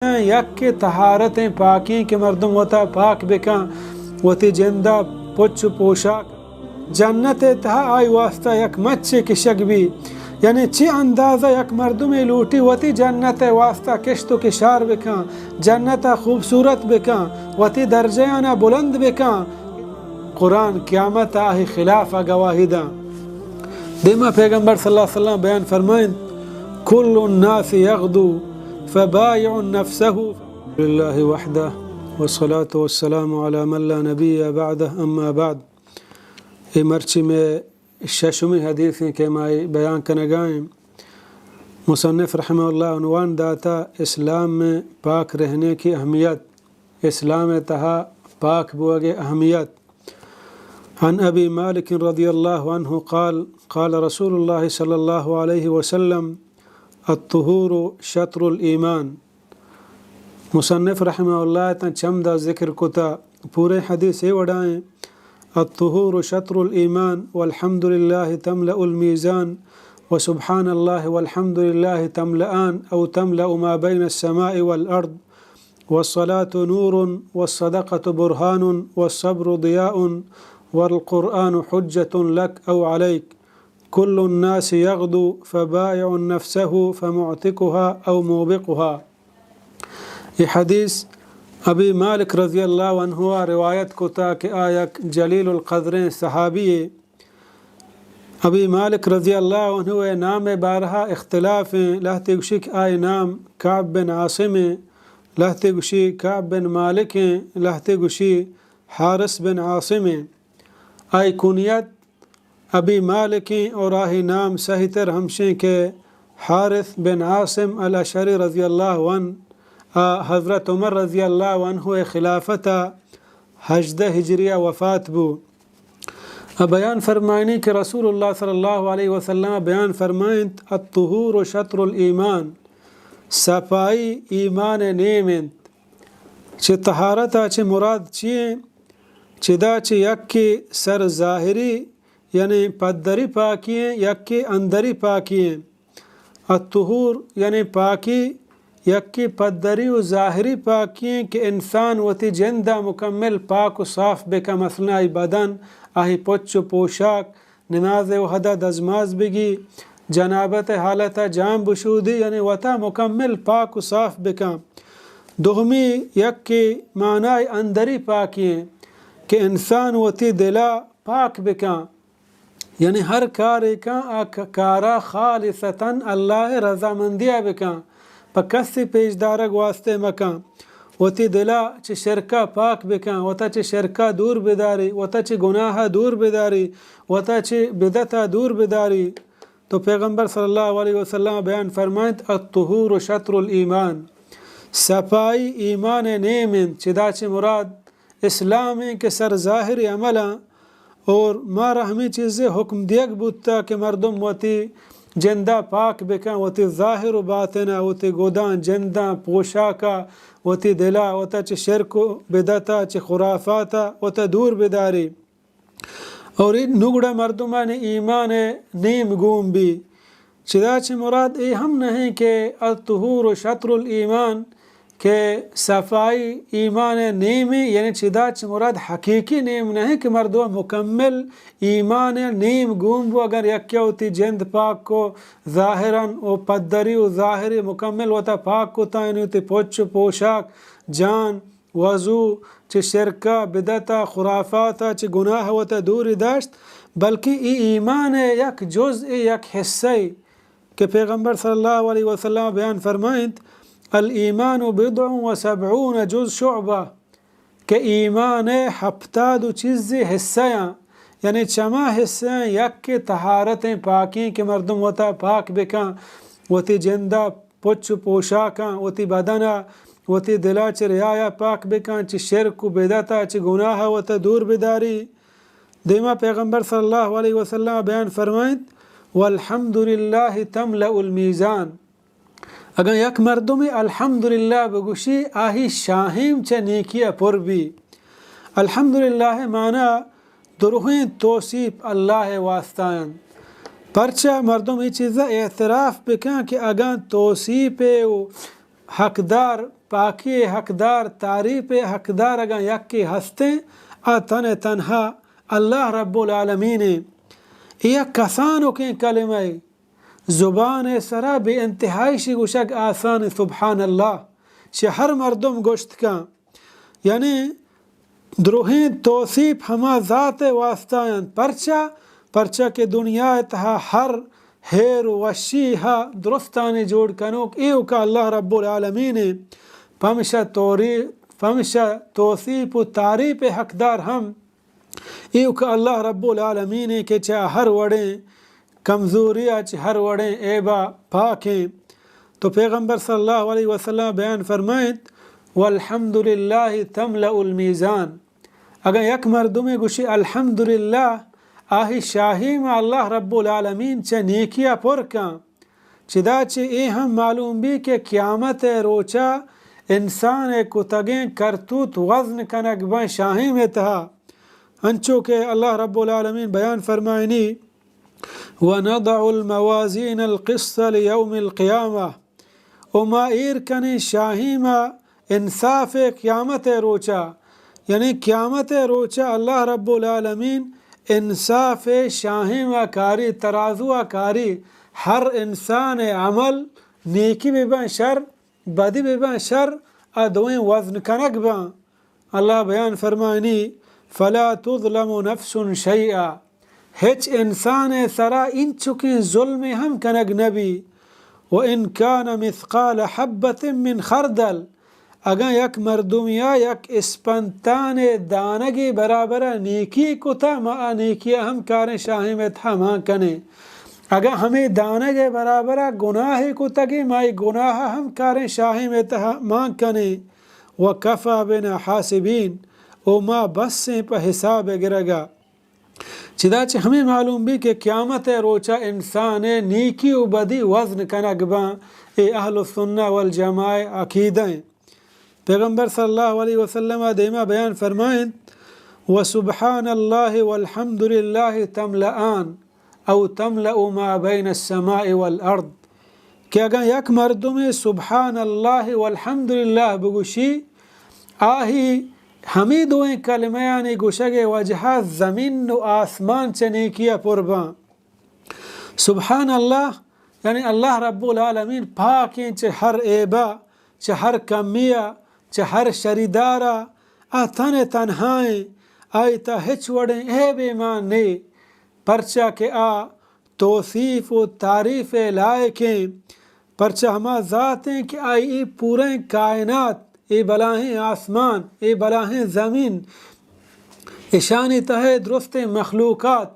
یکے طہارتیں پاکیں کہ مردم وتا پاک بکن، وتی جندا پچ و پوشاک۔ جنت ء تہا آئی واسطہ یک مچے کشگ بی، یعنی چی اندازہ یک مردمے لوٹی وتی جنت ء واسطہ کشت و کشار بکن، جنت ء خوبصورت بکن، وتی درجہ آنا بلند بکن۔ قرآن قیامت ء آہی خلاف ء گواہی داں۔ دیما پیغمبر صلی اللہ علیہ وسلم بیان فرمائنت، کل الناس یغدو فبائع نفسه لله وحده والصلاة والسلام على من لا نبي بعده، اما بعد۔ اے مرچی میں ششمی حدیث ہیں کہ ما بیان کنگائیں۔ مصنف رحمہ اللہ عنوان داتا اسلام میں پاک رہنے کی اہمیت، اسلام تہا پاک بوگے اہمیت۔ عن ابی مالک رضی اللہ عنہ قال، قال رسول اللہ صلی اللہ علیہ وسلم، الطہور شطر الایمان۔ مصنف رحمہ اللہ تاں چمدا ذکر کتا، پورے حدیث اے وڑائیں، الطہور شطر الایمان والحمد للہ تملأ المیزان وسبحان اللہ والحمد للہ تملأان او تملأ ما بین السماء والارض والصلاة نور والصدقة برهان والصبر ضياء والقرآن حجة لك أو عليك، كل الناس يغدو فبائع نفسه فمعتقها أو موبقها۔ یہ حدیث ابی مالک رضی اللہ عنہ روایت کتا کہ آ یک جلیل القدریں صحابی۔ ابی مالک رضی اللہ عنہ ء نام ء بارہا اختلاف ایں، لہتے گوشی کہ آئی نام کعب بن عاصم ایں، لہتے گوشی کعب بن مالک ایں، لہتے گوشی حارث بن عاصم ایں۔ آئی کنیت ابی مالک ایں اور آہی نام صحیح تر ہمشیں کہ حارث بن عاصم الاشعری رضی اللہ عنہ آ حضرت عمر رضی اللہ عنہ ء خلافت ء ہژدہ ہجری ء وفات بو۔ ء بیان فرمائنی کہ رسول اللہ صلی اللہ علیہ وسلم بیان فرمائنت، الطہور شطر الایمان، صفائی ایمان ء نیم انت۔ چہ طہارت ء چہ مراد چی انت؟ چدا چہ یکے سر ظاہری یعنی پدری پاکی انت، یکے اندری پاکی انت۔ الطہور یعنی پاکی، یکے پدری و ظاہری پاکی انت کہ انسان وتی جند ء مکمل پاک و صاف بکن، مثلاً آئی بدن، آئی پچ و پوشاک، نماز ء وہدا دزماز بگی، جنابت ء حالت ء جان بشودی، یعنی وتا مکمل پاک و صاف بکن۔ دومی یکے معنی اندری پاکی انت کہ انسان وتی دل ء پاک بکن۔ یعنی ہر کارے کن آ ک-، کارا خالصتاً اللہ ء رضامندی ء بکن، پہ کسی پیش دارگ واسطے مکن۔ وتی دلا چہ شرکا پاک بکن، وتا چہ شرکا دور بداری، وتا چہ گناہا دور بداری، وتا چہ بدعتا دور بداری۔ تو پیغمبر صلی اللہ علیہ وسلم بیان فرمائنت، الطہور شطر الایمان، صفائی ایمان ء نیم انت۔ چدا چہ مراد اسلام انت کہ سر ظاہری عملاں اور مارا ہمے چیزے حکم دیگ بوتا کہ مردم وتی جندا پاک بکن، وتی ظاہر و باطنا، وتی گداں، جنداں، پوشاکا، وتی دلا، وتا چہ شرک و بدعتا، چہ خرافاتا وتا دور بداری۔ اور اے نگڑا مردمانی ایمان نیم گون بی۔ چدا چہ مراد اے ہم نہ انت کہ الطہور شطر الایمان کہ صفائی ایمان نیم انت، یعنی چدا چہ مراد حقیقی نیم نہ انت کہ مردم مکمل ایمان نیم گون بو، اگر یکے وتی جند پاک کو ظاہراً و پدری و ظاہری مکمل وتا پاک کو تا، یعنی وتی پچ و پوشاک، جان، وضو، چہ شرکا، بدعتا، خرافاتا، چہ گناہ وتا دوری داشت، بلکہ ای ایمان یک جزء، یک حصہ کہ پیغمبر صلی اللہ علیہ وسلم بیان فرمائنت، الایمان بضع و سبعون جز شعبہ، کہ ایمان ہپتاد و چیزی حصہ آں، یعنی چما حصہ آں یک کہ طہارت پاکیں کہ مردم وتا پاک بکن، وتی جندا پچ و پوشاکاں، وتی بدنا، وتی دلا چہ ریایا پاک بکن، چہ شرک و بدعتا، چہ گناہا وتا دور بداری۔ دیما پیغمبر صلی اللہ علیہ وسلم بیان فرمائنت، والحمد للہ تملأ المیزان۔ اگاں یک مردمے الحمدللہ بگوشی، آہی شاہیم چہ نیکیا پر بی۔ الحمدللہ معنی درہیں توصیف اللہ واسطہ انت۔ پرچا مردم اے چیزا اعتراف بکن کہ اگاں توصیف و حقدار پاکی ءِ حقدار، تعریف ءِ حقدار اگاں یکے ہستیں، آ تن ءُ تنہا اللہ رب العالمین ایں۔ اے یک کسانکیں کلمہ اے۔ زبان ءِ سرا بے انتہائی شی گوشگ آسان ایں، سبحان اللہ، شی ہر مردم گوشت کن۔ یعنی دروہیں توصیف ہما ذات ءِ واسطہ انت۔ پرچا؟ پرچا کہ دنیا ءِ تہا ہر ہیر و وشی ءَ درستانی جوڑ کنوک ایوک ءَ اللہ رب العالمین ایں۔ پمشا توری-، پمشا توصیف و تعریف ءِ حقدار ہم ایوک ءَ اللہ رب العالمین ایں کہ چہ ہر وڑیں کمزوری ءَ، چہ ہر وڑیں عیب ءَ پاک ایں۔ تو پیغمبر صلی اللہ علیہ وسلم بیان فرمائنت، والحمد للہ تملأ المیزان۔ اگاں یک مردمے گوشی الحمدللہ، آہی شاہیم ءَ اللہ رب العالمین چہ نیکی ءَ پر کن۔ چدا چہ اے ہم معلوم بی کہ قیامت ءِ روچا انسان ءِ کتگیں کرتوت وزن کنگ بنت شاہیم ءِ تہا۔ انچو کہ اللہ رب العالمین بیان فرمائنی، ونضع الموازین القسط لیوم القیامہ، و ما ایر کنیں شاہیم ءَ انصاف ءِ قیامت ءِ روچا، یعنی قیامت ءِ روچا اللہ رب العالمین انصاف ءِ شاہیم ءَ کاری، ترازو ءَ کاری، ہر انسان ءِ عمل، نیکی بہ بنت شر، بدی بہ بنت شر، آ دوئیں وزن کنگ بنت۔ اللہ بیان فرمائنی، فلا تظلم نفس شیئا، ہچ انسان ءِ سرا اینچکیں ظلمے ہم کنگ نہ بی۔ وان کان مثقال حبة من خردل، اگاں یک مردمیا یک اسپنتان ءِ دانگے برابرا نیکی کتا، ما آ نیکیا ہم کاریں شاہیم ءِ تہا مان کنیں۔ اگاں ہمے دانگ ءِ برابرا گناہے کتگے، ما اے گناہا ہم کاریں شاہیم ءِ تہا مان کنیں۔ وکفی بنا حاسبین، و ما بس ایں پہ حساب ءِ گرگا۔ چدا چہ ہمے معلوم بی کہ قیامت ءِ روچا انسان ءِ نیکی و بدی وزن کنگ بنت۔ اے اہل السنہ والجماعہ ءِ عقیدہ ایں۔ پیغمبر صلی اللہ علیہ وسلم ءَ دیما بیان فرمائنت، وسبحان اللہ والحمد للہ تملأان، او تملأ ما بین السماء والارض، کہ اگاں یک مردمے سبحان اللہ والحمدللہ بگوشی، آہی ہمے دوئیں کلمہانی گوشگ ءِ وجہا زمین و آسمان چہ نیکیا پر باں۔ سبحان اللہ، یعنی اللہ رب العالمین پاکیں چہ ہر عیبا، چہ ہر کمیا، چہ ہر شریدارا، آ تن تنہائیں، آئی تہا ہچ وڑیں عیبے مان نے، پرچا کہ آ توصیف و تعریف ءِ لائق ایں، پرچا ہما ذات ایں کہ آئی اے پوریں کائنات، اے بلاہیں آسمان، اے بلاہیں زمین، اشانی تہا درستیں مخلوقات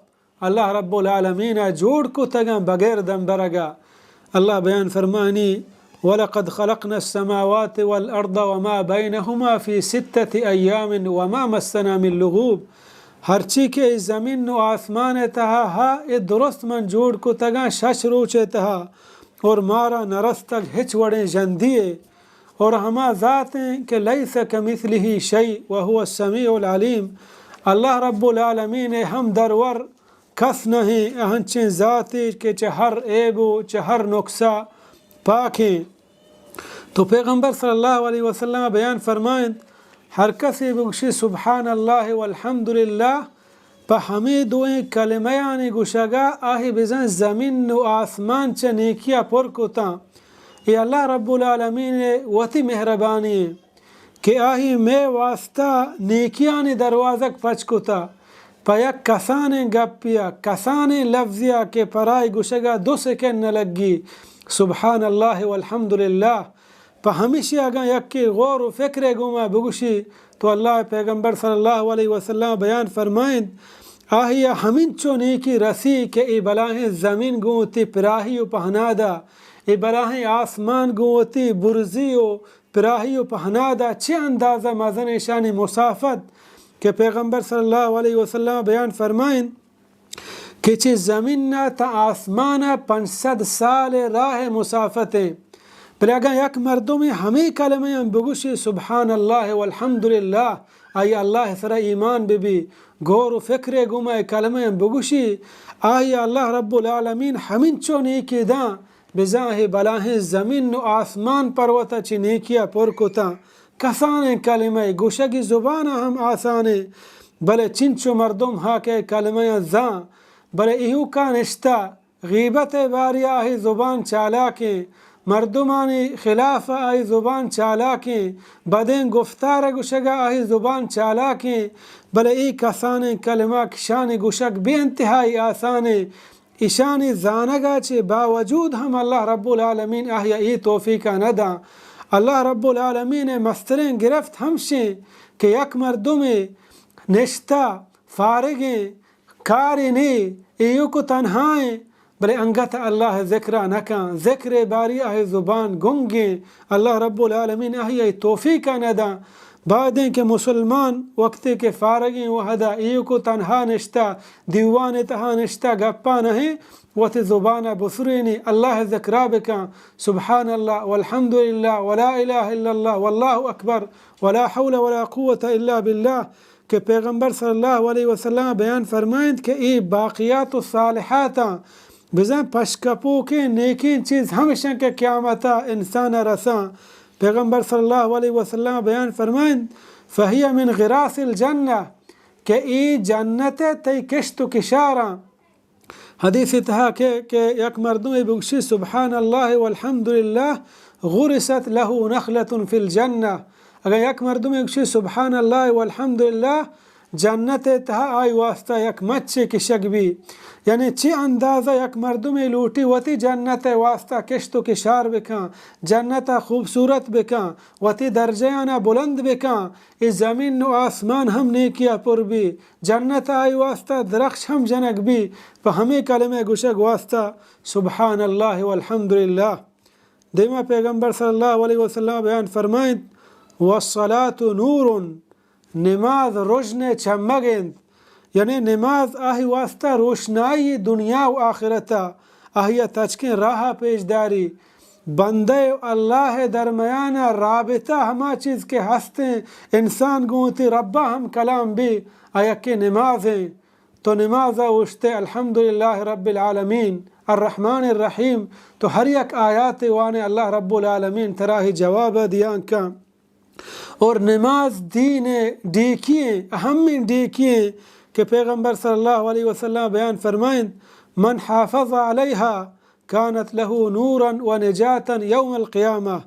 اللہ رب العالمین ءَ جوڑ کتگاں بغیر دمبرگا۔ اللہ بیان فرمانی، ولقد خلقنا السماوات والارض وما بینهما فی ستة ایام وما مسنا من لغوب۔ ہرچی کہ اے زمین و آسمان ءِ تہا ہا، اے درست من جوڑ کتگاں شش روچ ءِ تہا، اور مارا نرستگ ہچ وڑیں ژندی یے۔ اور ہما ذات ایں کہ لیس کمثلہ شیء وہو السمیع العلیم۔ اللہ رب العالمین ءِ ہم درور کس نہ ایں، ہنچیں ذاتے کہ چہ ہر عیب و چہ ہر نقصا پاک ایں۔ تو پیغمبر صلی اللہ علیہ وسلم بیان فرمائنت، ہر کسے بگوشی سبحان اللہ والحمدللہ، پہ ہمے دوئیں کلمہانی گوشگا آہی بزاں زمین و آسمان چہ نیکیا پر کتاں۔ اے اللہ رب العالمین ءِ وتی مہربانی ایں کہ آہی مئے واسطہ نیکیانی دروازگ پچ کتا۔ پہ یک کسانیں گپیا، کسانیں لفظیا کہ پرائی گوشگا دو سیکنڈ نہ لگی، سبحان اللہ والحمدللہ۔ پہ ہمیشی اگاں یکے غور و فکرے گوما بگوشی تو اللہ ءِ پیغمبر صلی اللہ علیہ وسلم بیان فرمائنت، آہیا ہمینچو نیکی رسی کہ اے بلاہیں زمین گوں وتی پراہی و پہنادا، اے بلاہیں آسمان گوں وتی برزی و پراہی و پہنادا چہ اندازہ مزن ایشانی مسافت کہ پیغمبر صلی اللہ علیہ وسلم بیان فرمائنت کہ چہ زمین ءَ تا آسمان ءَ پنچ سد سال ءِ راہ ءِ مسافت ایں۔ بلے اگاں یک مردمے ہمے کلمہ ءَ بگوشی سبحان اللہ والحمدللہ، آئی اللہ ءِ سرا ایمان بہ بی، غور و فکرے گوما اے کلمہ ءَ بگوشی، آئی اللہ رب العالمین ہمینچو نیکی داں بزاں اے بلاہیں زمین و آسمان پر وتا چہ نیکیا پر کتاں۔ کسانیں کلمہ، گوشگی زبان ہم آسانیں، بلے چنچو مردم ہا کہ کلمہ زاں، بلے ایوکا نشتہ، غیبت ءِ باریا آئی زبان چالاکیں، مردمانی خلاف آئی زبان چالاکیں، بدیں گفتار گوشگا آئی زبان چالاکیں، بلے اے کسانیں کلمہ کشانی گوشگ بے انتہائی آسانیں۔ ایشانی زانگا چہ باوجود ہم اللہ رب العالمین آہیا اے توفیقا نداں۔ اللہ رب العالمین ءِ مستریں گرفت ہمشیں کہ یک مردمے نشتہ فارغیں، کارے نے، ایوک و تنہائیں، بلے انگت اللہ ذکرا نکاں، ذکر باری آہی زبان گنگیں، اللہ رب العالمین آہی توفیقا نداں۔ بائدیں کہ مسلمان وقتے کہ فارغیں وہدا ایوک و تنہا نشتہ، دیوان تہا نشتہ گپا نہیں، وتی زبان ءَ بسرینی، اللہ ءِ ذکرا بکن، سبحان اللہ والحمدللہ ولا الہ الا اللہ واللہ اکبر ولا حول ولا قوت الا باللہ، کہ پیغمبر صلی اللہ علیہ وسلم بیان فرمائنت کہ اے باقیات الصالحاتاں بزاں پشکپوکیں نیکیں چیز ہمشاں کہ قیامتا انسان ءَ رساں۔ پیغمبر صلی اللہ علیہ وسلم بیان فرمائنت، فہی من غراس الجنہ، کہ اے جنت ءِ تئی کشت و کشاراں۔ حدیث تہا کہ، کہ یک مردمے بگشی، سبحان اللہ والحمدللہ، غرست لہ نخلۃ فی الجنہ۔ اگر یک مردمے بگشی، سبحان اللہ والحمدللہ، جنت تہا آئی واسطہ یک مچے کشگ بی۔ یعنی چی اندازہ یک مردمے لوٹی وتی جنت واسطہ کشت و کشار بکن، جنت خوبصورت بکن، وتی درجیانا بلند بکن، اے زمین و آسمان ہم نیکیا پر بی۔ جنت آئی واسطہ درخش ہم جنگ بی، پہ ہمے کلمہ گوشگ واسطہ، سبحان اللہ والحمدللہ۔ دیما پیغمبر صلی اللہ علیہ وسلم بیان فرمائنت، والصلاۃ نور، نماز رژن چمگ انت، یعنی نماز آہی واسطہ روشنائی دنیا و آخرتا، آہیا تچکیں راہ پیش داری۔ بندہ و اللہ درمیان رابطہ ہما چیز کہ ہستیں، انسان گوں وتی ربا ہم کلام بی، آ یکے نمازیں۔ تو نمازا اوشتے الحمدللہ رب العالمین، الرحمن الرحیم، تو ہر یک آیات وانے اللہ رب العالمین ترا ہی جواب دیان کن۔ اور نماز دین ڈیکی ہیں، اہمیں ڈیکی ہیں کہ پیغمبر صلی اللہ علیہ وسلم بیان فرمائنت، من حافظ علیہا کانت لہ نورا و نجاتا یوم القیامہ۔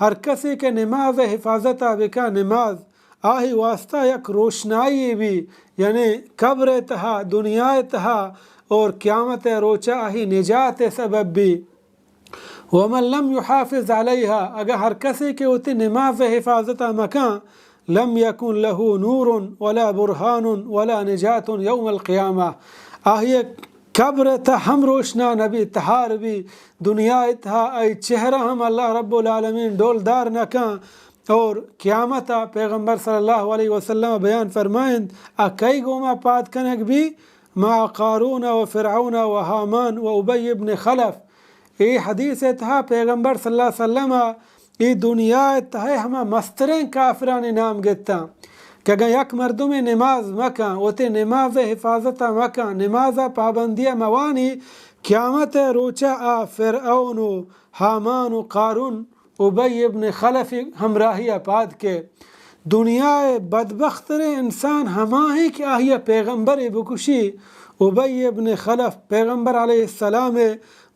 ہر کسے کہ نماز حفاظت بکا، نماز آہی واسطہ یک روشنائی بی، یعنی قبر تہا، دنیا تہا اور قیامت روچا آہی نجات سبب بی۔ ومن لم یحافظ علیہا، اگر ہر کسے کہ وتی نماز حفاظت مکان، لم یکن لہ نور ولا برہان ولا نجات یوم القیامہ۔ آہی قبر تہ ہم روشنا نبی، تہار بی، دنیا تہا آئی چہرہ ہم اللہ رب العالمین ڈولدار نکن، اور قیامتا پیغمبر صلی اللہ علیہ وسلم بیان فرمائنت، آ کئی گوما پاد کنگ بی؟ مع قارون و فرعون و ہامان و ابی ابن خلف۔ اے حدیث تہا پیغمبر صلی اللہ علیہ وسلم اے دنیا تہا ہما مستریں کافرانی نام گتاں کہ اگاں یک مردمے نماز مکن، وتی نماز حفاظت مکن، نماز پابندی موانی، قیامت روچا آ فرعون و ہامان و قارون، ابی ابن خلف ہمراہی پاد کے۔ دنیا بدبختریں انسان ہما ہیں کہ آہی پیغمبر بکشی۔ ابی ابن خلف پیغمبر علیہ السلام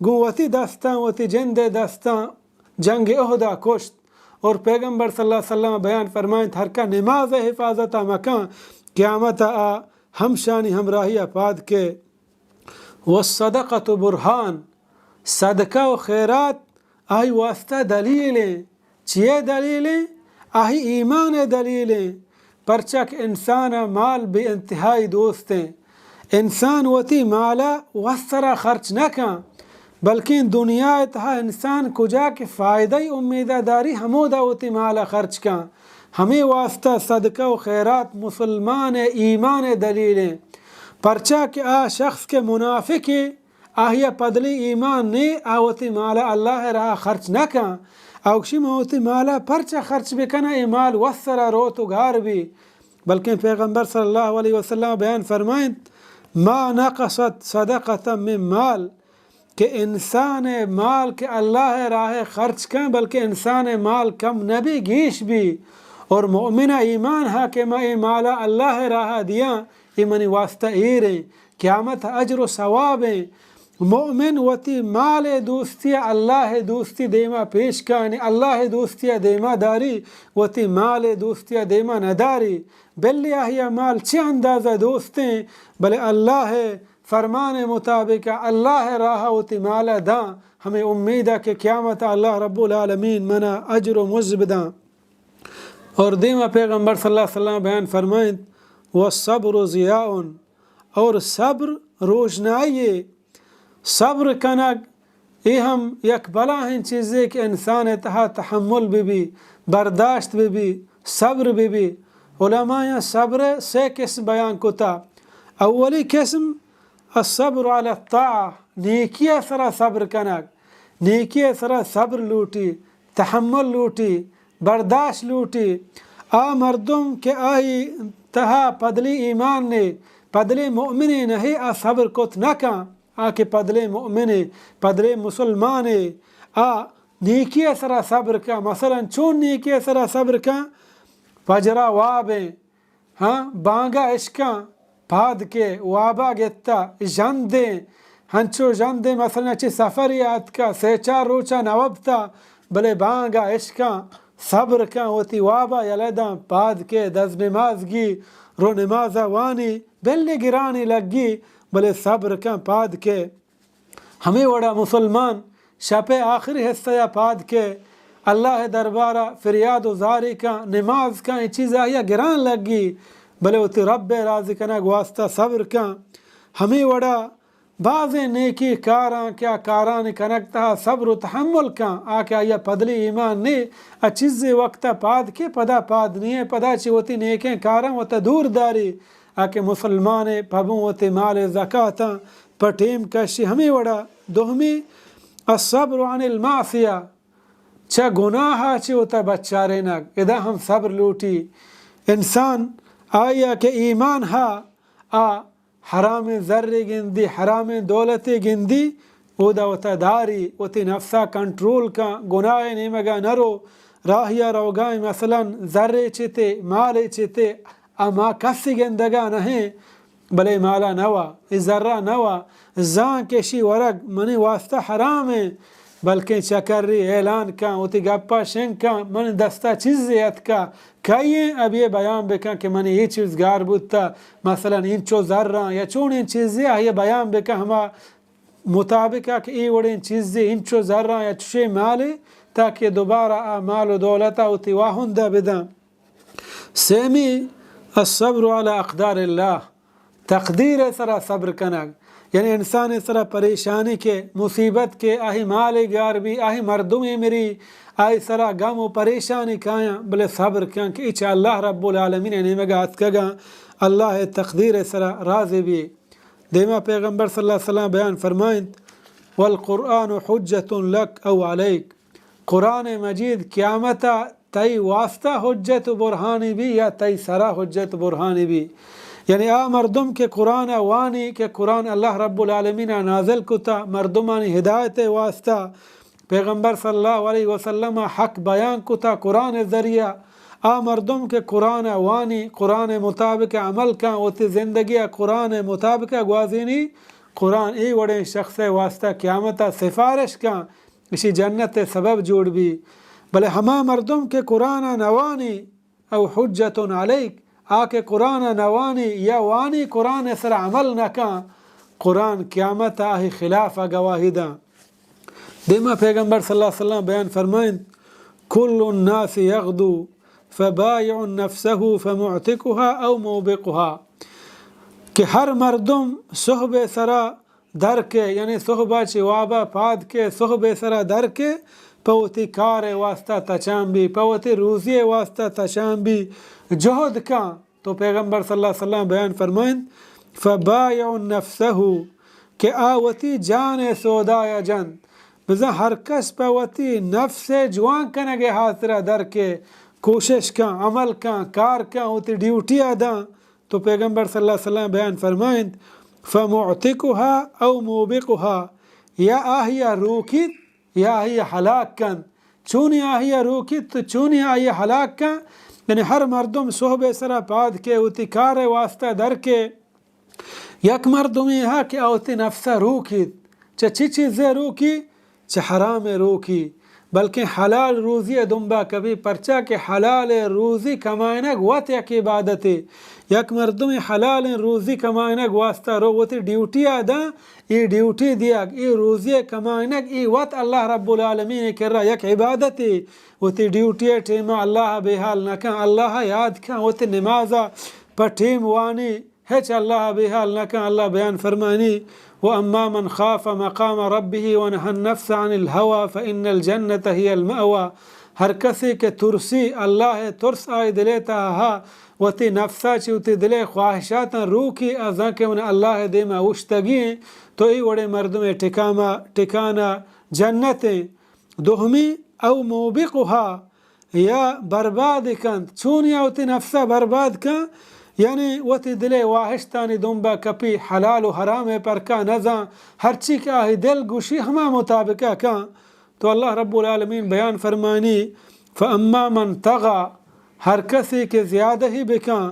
گوں وتی دستاں، وتی جند دستاں جنگ احدا کشت۔ اور پیغمبر صلی اللہ علیہ وسلم بیان فرمائنت، ہر کا نماز حفاظت مکان، قیامت آ ہمشانی ہمراہی پاد کے۔ والصدقۃ برہان، صدقہ و خیرات آئی واسطہ دلیلیں۔ چیئے دلیلیں؟ آئی ایمان دلیلیں۔ پرچا کہ انسان مال بے انتہائی دوستیں۔ انسان وتی مالا وسرا خرچ نہ کن، بلکیں دنیا تہا انسان کجا کہ فائدہ امیدہ داری، ہمودا وتی مالا خرچ کن۔ ہمے واسطہ صدقہ و خیرات مسلمان ایمان دلیلیں۔ پرچا کہ آ شخص کہ منافقیں، آہیا پدلی ایمان نے، آ وتی مالا اللہ راہ خرچ نہ کن۔ آ گوشی، من وتی مالا پرچا خرچ بکناں، اے مال وسرا روت و گار بی۔ بلکیں پیغمبر صلی اللہ علیہ وسلم بیان فرمائنت، ما نقصت صدقۃ من مال، کہ انسان ءِ مال کہ اللہ ءِ راہ ءَ خرچ کن، بلکہ انسان ءِ مال کم نہ بی، گیش بی۔ اور مؤمن ءِ ایمان ہا کہ من اے مال ءَ اللہ ءِ راہ ءَ دیاں، اے منی واسطہ ایر ایں، قیامت ءَ اجر و ثواب ایں۔ مؤمن وتی مال ءِ دوستی ءَ اللہ ءِ دوستی دیما پیش کن، یعنی اللہ ءِ دوستی ءَ دیما داری، وتی مال ءِ دوستی ءَ دیما نہ داری۔ بلے آئی ءَ مال چہ اندازہ دوست ایں، بلے اللہ ءِ فرمان ءِ مطابق ءَ اللہ ءِ راہ ءَ وتی مال ءَ داں، ہمے امید ءَ کہ قیامت ءَ اللہ رب العالمین منا اجر و مزد بداں۔ اور دیما پیغمبر صلی اللہ علیہ وسلم بیان فرمائنت، والصبر ضیاء، اور صبر روشنائی ایں۔ صبر کنگ اے ہم یک بلاہیں چیزے کہ انسان ءِ تہا تحمل بہ بی، برداشت بہ بی، صبر بہ بی۔ علمایاں صبر ءِ سے قسم بیان کتا۔ اولی قسم الصبر علی الطاعہ، نیکی ءِ سرا صبر کنگ۔ نیکی ءِ سرا صبر لوٹی، تحمل لوٹی، برداشت لوٹی۔ آ مردم کہ آئی تہا پدلی ایمان نے، پدلی مؤمنے نہ ایں، آ صبر کت نہ کن۔ آ کہ پدلیں مؤمنے، پدلیں مسلمانے، آ نیکی ءِ سرا صبر کن۔ مثلاً چون نیکی ءِ سرا صبر کن؟ فجرا واب ایں، ہاں، بانگا اشکن، پاد کے وابا گتا، ژندیں، ہنچو ژندیں، مثلاً چہ سفرے آتکا، سے چار روچا نوبتا، بلے بانگا اشکن، صبر کن، وتی وابا یلہ داں، پاد کے دز نماز گی، رو نمازا وانی، بلے گرانی لگی، بلے صبر کن، پاد کے۔ ہمے وڑا مسلمان شپ ءِ آخری حصہ ءَ پاد کے اللہ ءِ دربار ءَ فریاد و زاری کن، نماز کن، اے چیز آئی ءَ گران لگی، بلے وتی رب ءِ راضی کنگ واسطہ صبر کن۔ ہمے وڑا بازیں نیکی کاراں کہ آ کارانی کنگ تہا صبر و تحمل کن، آ کہ آئی ءَ پدلی ایمان نے، آ چیزے وقت ءَ پاد کے، پدا پاد نیے، پدا چہ وتی نیکیں کاراں وتا دور داری، آ کہ مسلمانے پبوں وتی مال ءِ زکاتاں پہ ٹیم کشی۔ ہمے وڑا دومی، الصبر عن المعصیہ، چہ گناہ ءَ چہ وتا بچارینگ، ادا ہم صبر لوٹی۔ انسان آئی ءَ کہ ایمان ہا، آ حرامیں زرے گندی، حرامیں دولتے گندی، اودا وتا داری، وتی نفسا کنٹرول کن، گناہ ءِ نیمگا نرو، راہیا روگائیں، مثلاً زرے چتے، مالے چتے، آ ما کسی گندگا نہ ایں، بلے مالا نوا، اے زرا نوا، زان کہ اشی ورگ منی واسطہ حرام ایں، بلکیں چکری اعلان کن، وتی گپا شنگ کن، منی دستا چیزے اتکا، کئی ایں، ابی بیان بکن کہ منی اے چیز گار بوتا، مثلاً اینچو زراں یا چونیں چیزے، آئی بیان بکن، ہما مطابق کہ اے وڑیں چیزے، اینچو زراں یا چشیں مالے، تاکہ دوبارہ آ مال و دولتا وتی واہندا بداں۔ سیمی، الصبر علی اقدار اللہ، تقدیر ءِ سرا صبر کنگ، یعنی انسان ءِ سرا پریشانی کہ، مصیبت کہ، آئی مال گار بی، آئی مردمے مری، آئی سرا غم و پریشانی کایاں، بلے صبر کن کہ اے چہ اللہ رب العالمین ءِ نیمگا اتکگاں، اللہ ءِ تقدیر ءِ سرا راضی بی۔ دیما پیغمبر صلی اللہ علیہ وسلم بیان فرمائنت، والقرآن حجة لك أو عليك، قرآن مجید قیامتا تئی واسطہ حجت و برہانی بی یا تئی سرا حجت و برہانی بی۔ یعنی آ مردم کہ قرآن وانی، کہ قرآن اللہ رب العالمین نازل کتا مردمانی ہدایت واسطہ، پیغمبر صلی اللہ علیہ وسلم حق بیان کتا قرآن ذریعہ، آ مردم کہ قرآن وانی، قرآن مطابق عمل کن، وتی زندگی قرآن مطابق گوازینی، قرآن اے وڑیں شخص واسطہ قیامتا سفارش کن، اشی جنت ءِ سبب جوڑ بی۔ بلے ہما مردم کہ قرآن ءَ نہ وانی، او حجت علیک، آ کہ قرآن ءَ نہ وانی یا وانی قرآن ءِ سر ءَ عمل نہ کن، قرآن قیامت ءَ آہی خلاف ءَ گواہی داں۔ دیما پیغمبر صلی اللہ علیہ وسلم بیان فرمائنت، کل الناس یغدو فبائع نفسه فمعتقها او موبقها، کہ ہر مردم صحب ءِ سرا در کے، یعنی صحبا چہ وابا پاد کے، صحب ءِ سرا در کے، پہ وتی کار ءِ واسطہ تچان بی، پہ وتی روزی ءِ واسطہ تچان بی، جہد کن۔ تو پیغمبر صلی اللہ علیہ وسلم بیان فرمائنت، فبائع نفسه، کہ آ وتی جان ءِ سودا ءَ جنت۔ بزاں ہر کس پہ وتی نفس ءِ جوان کنگ ءِ ہاترا در کے، کوشش کن، عمل کن، کار کن، وتی ڈیوٹی ءَ داں۔ تو پیغمبر صلی اللہ علیہ وسلم بیان فرمائنت، فمعتقها او موبقها، یا آہیا روکیت یا آہیا ہلاک کنت۔ چونی آہیا روکیت تو چونی آہیا ہلاک کنت؟ یعنی ہر مردم صحب سرا پاد کے وتی کار واسطہ در کے۔ یک مردمے ہا کہ آ وتی نفسا روکیت۔ چہ چی چیزے روکی؟ چہ حرام روکی، بلکیں حلال روزی دنبا کپی، پرچا کہ حلال روزی کمائنگ وت یک عبادتے۔ یک مردمے حلال روزی کمائنگ واسطہ رو وتی ڈیوٹی آ داں، ای ڈیوٹی دیگ، ای روزی کمائنگ، ای وت اللہ رب العالمین کرا یک عبادتے۔ وتی ڈیوٹی ٹیما اللہ بے حال نہ کن، اللہ یاد کن، وتی نمازا پہ ٹیم وانی۔ ہچ اللہ بے حال نہ کن۔ اللہ بیان فرمانی، و اما من خاف مقام ربه ونهى النفس عن الهوى فان الجنة هي المأوى۔ ہر کسے کہ ترسی، اللہ ترس آئی دلے تہا ہا، وتی نفسا چی وتی دلے خواہشاتاں روکی، ازاں کہ من اللہ دیما اوشتگی، تو ای وڑے مردم ٹکانا، ٹکانا جنتیں۔ دوہمی، او موبقها، یا برباد کنت۔ چونیا وتی نفسا برباد کن؟ یعنی وتی دلے واہشتانی دنبا کپی، حلال و حرام پرکا نزان، ہرچی کہ آہی دل گوشی ہما مطابقا کن۔ تو اللہ رب العالمین بیان فرمانی، فاما من طغى، ہر کسے کہ زیادہی بکن،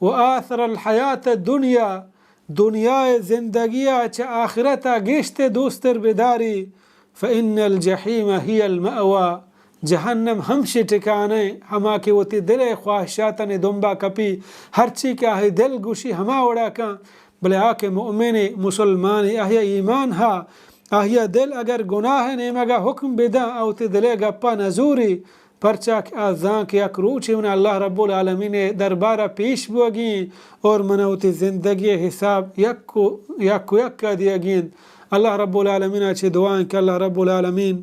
و آثر الحیات الدنیا، دنیائے زندگیا چہ آخرتا گیشتر دوستر بداری، فان الجحیم هی المأوى، جہنم ہمشی ٹکانہ، ہما کہ وتی دلے خواہشاتانی دنبا کپی، ہرچی کہ آہی دل گوشی ہما وڑا کن، بلے آ کہ مؤمنے، مسلمانے، آہیا ایمان ہا، آہیا دل اگر گناہ نیمگا حکم بدن، آ وتی دلے گپا نزوری، پرچا کہ آ زان کہ یک روچے من اللہ رب العالمین دربارا پیش بوگی اور من وتی زندگی حساب یک و، یک و یکا دیگی انت۔ اللہ رب العالمین چہ دعا انت کہ اللہ رب العالمین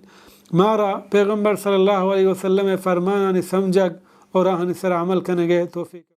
مارا پیغمبر صلی اللہ علیہ وسلم فرمانانی سمجھگ اور آہانی سر عمل کنگے توفیق۔